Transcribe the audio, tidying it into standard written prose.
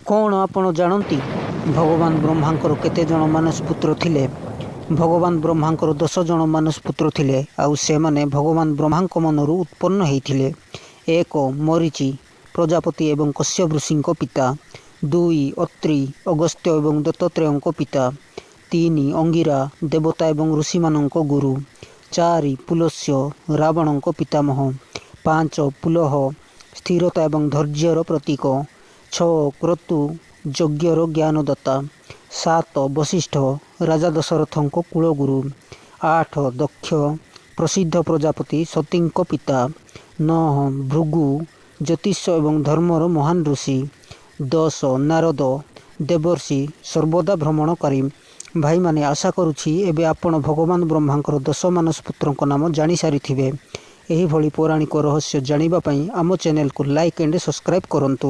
କ'ଣ ଆପଣ ଜାଣନ୍ତି ଭଗବାନ ବ୍ରହ୍ମାଙ୍କର କେତେ ଜଣ ମାନସ ପୁତ୍ର ଥିଲେ? ଭଗବାନ ବ୍ରହ୍ମାଙ୍କର 10 ଜଣ ମାନସ ପୁତ୍ର ଥିଲେ, ଆଉ ସେମାନେ ଭଗବାନ ବ୍ରହ୍ମାଙ୍କ ମନରୁ ଉତ୍ପନ୍ନ ହେଇଥିଲେ। 1, ମରିଚି, ପ୍ରଜାପତି ଏବଂ କଶ୍ୟପ ଋଷିଙ୍କ ପିତା। 2, ଅତ୍ରି, ଅଗସ୍ତ୍ୟ ଏବଂ ଦତ୍ତାତ୍ରେୟଙ୍କ ପିତା। 3, ଅଙ୍ଗିରା, ଦେବତା ଏବଂ ଋଷିମାନଙ୍କ ଗୁରୁ। 4, ପୁଲସ୍ୟ, ରାବଣଙ୍କ ପିତାମହ। 5, ପୁଲହ, ସ୍ଥିରତା ଏବଂ ଧୈର୍ଯ୍ୟର ପ୍ରତୀକ। 6, କ୍ରତୁ, ଯଜ୍ଞର ଜ୍ଞାନଦାତା। 7, ବଶିଷ୍ଠ, ରାଜା ଦଶରଥଙ୍କ କୁଳଗୁରୁ। 8, ଦକ୍ଷ, ପ୍ରସିଦ୍ଧ ପ୍ରଜାପତି ସତୀଙ୍କ ପିତା। 9, ଭୃଗୁ, ଜ୍ୟୋତିଷ ଏବଂ ଧର୍ମର ମହାନ ଋଷି। 10, ନାରଦ, ଦେବର୍ଷି, ସର୍ବଦା ଭ୍ରମଣକାରୀ। ଭାଇମାନେ, ଆଶା କରୁଛି ଏବେ ଆପଣ ଭଗବାନ ବ୍ରହ୍ମାଙ୍କର 10 ମାନସ ପୁତ୍ରଙ୍କ ନାମ ଜାଣିସାରିଥିବେ। ଏହିଭଳି ପୌରାଣିକ ରହସ୍ୟ ଜାଣିବା ପାଇଁ ଆମ ଚ୍ୟାନେଲକୁ ଲାଇକ୍ ଆଣ୍ଡ ସବସ୍କ୍ରାଇବ୍ କରନ୍ତୁ।